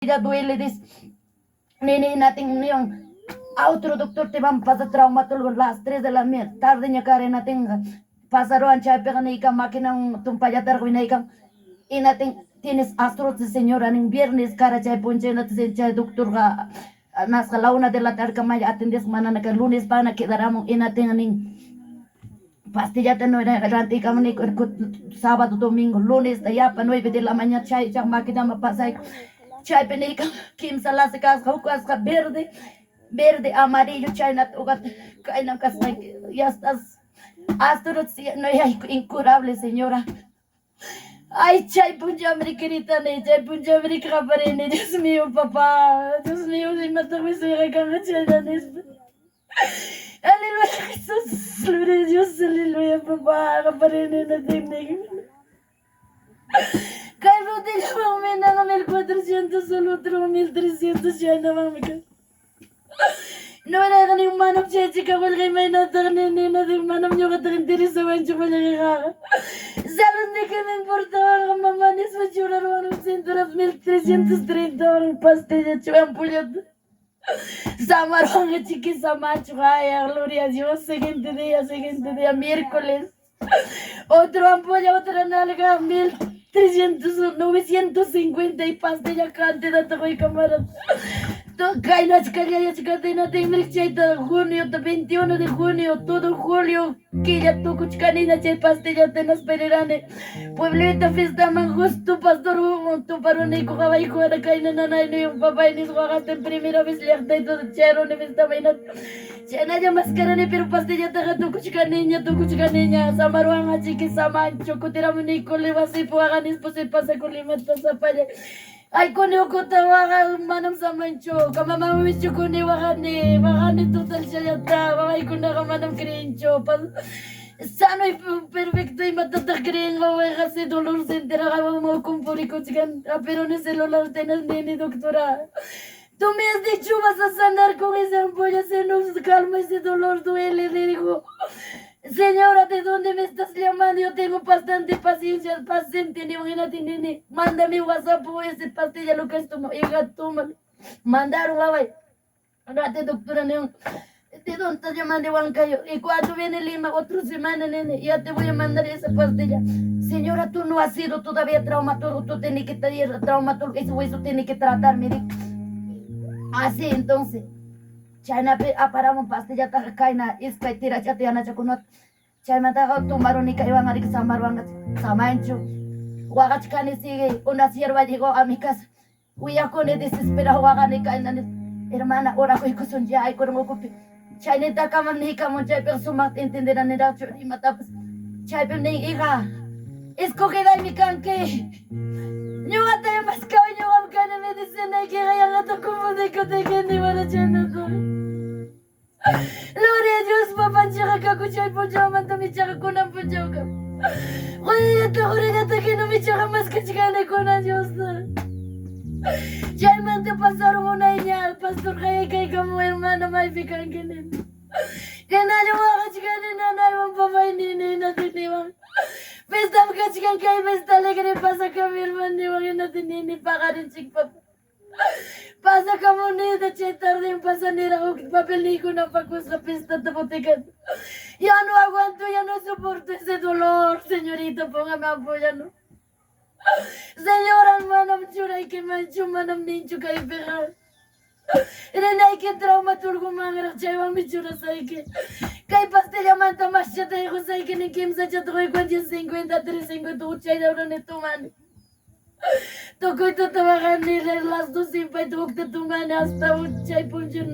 Duele dis nini natin niyon otro doctor te van pasar traumatólogo las 3 de la tarde ña karinatinqa pasaruwan chaypiqa niykan maquinan tumpallatarqa winaykan inatin tienes artrosis señora nin viernes kara chay punchay chay doctorqa nasqa la una de la tarde kamalla atendesqa manana kay lunes pana quedaramun inatin nin pastillata no rantiykamuni sábado, domingo, lunes yapa 9 de la mañana chay chay maquinaman pasayku chaypi niykan kimsa lasa kasqa huk kasqa verde, verde, amarillo chaynata uqata kaynam kasqayki ya estás artrosis no hay incurable, señora. Ay, chay punchawmi gritani, chay punchawmi qaparini, Dios mío, papá, Dios mío, imataqmi suyqa kanqa chayna nispa. Aleluya, Jesús, gloria a Dios, aleluya, papá, qaparini natinni. Kay botellamanmi nana 1400 solo otro 1300 chaynamanmi kan. No era ni manam chay chica qullqi imaynataq nini manam ñuqataqa interesawanchu qullqiqa. Salud ni que me importaba mamá nispa churaruwan cintura 1330 pastilla ampollata. Samaruwanqa chiqui samachu ay, gloria a Dios, siguiente día, miércoles. Otro ampolla, otra nalga, 1300, 950 y pastilla cantidad te cámara. Chayta junio, 21 de junio, todo julio, killa tukuchkanina chay pastillata nasperirani. Pueblito fiestaman justo pastor tuparuniku qawaykuwana kayna nanayniy papay nisqa waqastin primera vez llaqtayta chayruni fiestaman chaynalla maskarani, pero pastillataqa tukuchkaniña, tukuchkaniña. Samaruwanqa chiki samanchu kutiramuniku wasipi waqanispa se pasakuni imata sapalla. Ay, kuni ukuta waqa manam samanchu, kamamami kuni waqani, waqani total chayata, wamaykunaqa manam creenchu. Sano y perfecto imatataq creen wawayqa ese dolor sentiraqa ukun purikuchkan, pero en el celular tenas nini, doctora. Tú me has dicho vas a sanar con esa ampolla, se nos calma ese dolor, duele, le digo. Señora, ¿de dónde me estás llamando? Yo tengo bastante paciencia, paciente, imagínate, nene. Mándame WhatsApp o ese pastilla, lo que es toma, hija, toma. Mandaron, waway. Rate, doctora, neón. ¿De dónde estás llamando de Huancayo? ¿Y cuándo viene Lima? Otra semana, nene. Ya te voy a mandar esa pastilla. Señora, tú no has sido todavía traumatólogo. Tú tienes que ir traumatólogo. Ese hueso tiene que tratar, me dijo. Así, entonces. Chaynapi aparamun pastillataqa kayna iskay tirachata yanachakunata. Chaymantaqa tomaruni kaywan ariki samarwanqa samanchu. Waqachkani sigue una sierva llegó a mi casa. Uyakuni desesperado waqani kayna nispa. Hermana, orakuykusun aykurun ukupi. Chaynitakamam niykamun chaypiqa sumaqta entenderaniraqchu imatapas. Chaypim nin, hija, escogidaymi kanki. Ñuqata maskaway ñuqam kani medicinaykiqa yanqata confundikutayki mana chaynata. Gloria a Dios, papanchikqa kakuchay punchawmanta michaqa kunan punchawka. Qurillata qurillata hina michaqa maskachkani kunan Diosta. Chaymanta pasaron unayña, pastor qayaykaykamun hermana maypi kanki nini. Hinalla waqachkani nanaywan papay nini hinati niwan. Fiestam kachkan kay fiesta alegre pasakami hermano niwan hinati nini paqarinchik papa. Pasakamuni chay tarde pasanira huk papelniykuna apakusqa fiestata botica. Ya no aguanto, ya no soporto ese dolor, señorita, póngame ampolla, no. Señora, manam churaykimanchu, manam ninchu kaypiqa. Rinayki traumaturgumanraq chaywanmi churasayki. Kay pastillamanta maschata qusayki nin kimsachata quykuwan 50, 350 chayta runi tumani. Tukuy tuta waqani las 2 hukta tumani hasta chay punchaw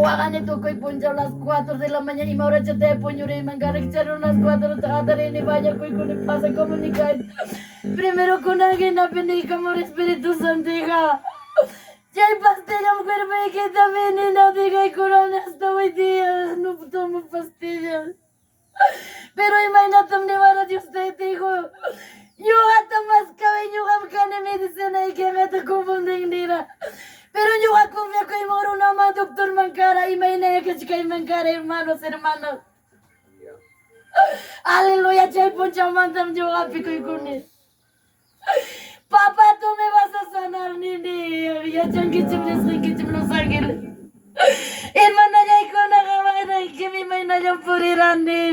waqani tukuy punchaw las 4 de la mañana ima horachata puñuriyman karaq las 4 hatarini bañakuykuni pasa comunicar. Primero kunan hinapi niykamur Espíritu Santo hija. Chay pastilla cuerpoykita veneno diga hasta hoy día no tomo pastillas. Pero imaynatam niwara Dios te dijo. Ñuqata maskaway ñuqam kani medicinayki confunden nira. Pero ñuqa confiakuyman runaman doctorman kara imayna kachkayman kara hermanos, hermanas. Aleluya chay punchawmantam ñuqa apikuykuni. Papá, tú me vas a sanar, nini. Yachankichim risqaykichim Los Ángeles. Hermanallaykuna qawaykim imaynallam purirani.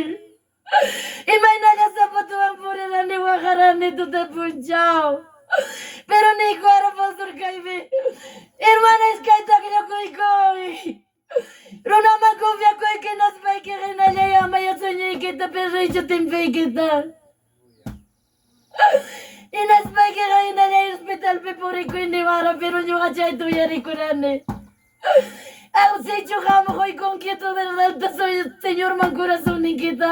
Imaynalla zapatowan purirani waqarani tuta punchaw. Pero niykuwara pastor kaypi. Hermana iskayta akllakuykuy. Runaman confiakuyki hinaspayki hinallay amaya sueñoykita perriychu timpuykita. Hinaspaykiqa hinallay hospitalpi purikuy niwara pero ñuqa chayta uyarikurani. Sichu qam quykunki tu verdadta Señorman corazonniykita.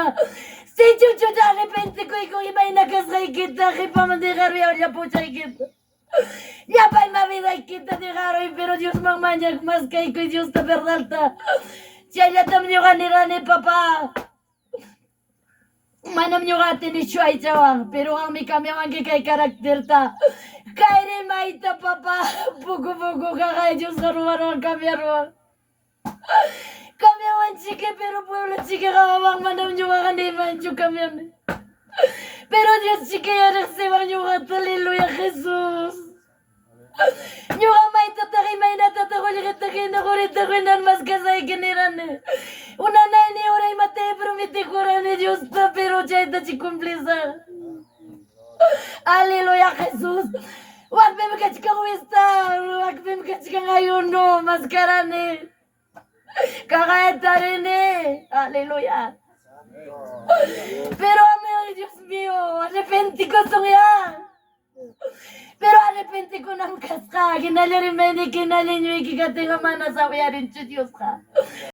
Sichu chucha arrepentikuykun imayna kasqaykita qhipaman dejaruy llapuchaykita. Llapa ima vidaykita dejaruy pero Diosman mañak maskaykuy Diosta verdadta. Chayllatam ñuqa nirani papá. Manam ñuqa atinichu aychawan, pero qammi cambiawanki kay carácterta. Kay rimayta papá, poco poco qaqay Diosqa ruwaruwan cambiaruwan. Cambiawanchiki pero pueblo chiki qawawan manam ñuqaqa nimanchu cambiani. Pero Dios chiki riqsiwan ñuqata, aleluya Jesús. Ñuqa maytataq imaynatataq qullqita hina qurita hinan maskasayki nirani. Unanayni ura imata prometekurani Diosta, pero chayta chi cumplisaq. Aleluya Jesús. Wakpim kachkan wista, wakpim kachkan ayuno, maskarani. Kaqaytarini. Aleluya. Pero amén, Dios mío, arrepentikusun ya. Pero arrepentikunam kasqa, hinalla rimayniki, hinalla ñuyki katinqa mana sawiyarinchu Diosqa.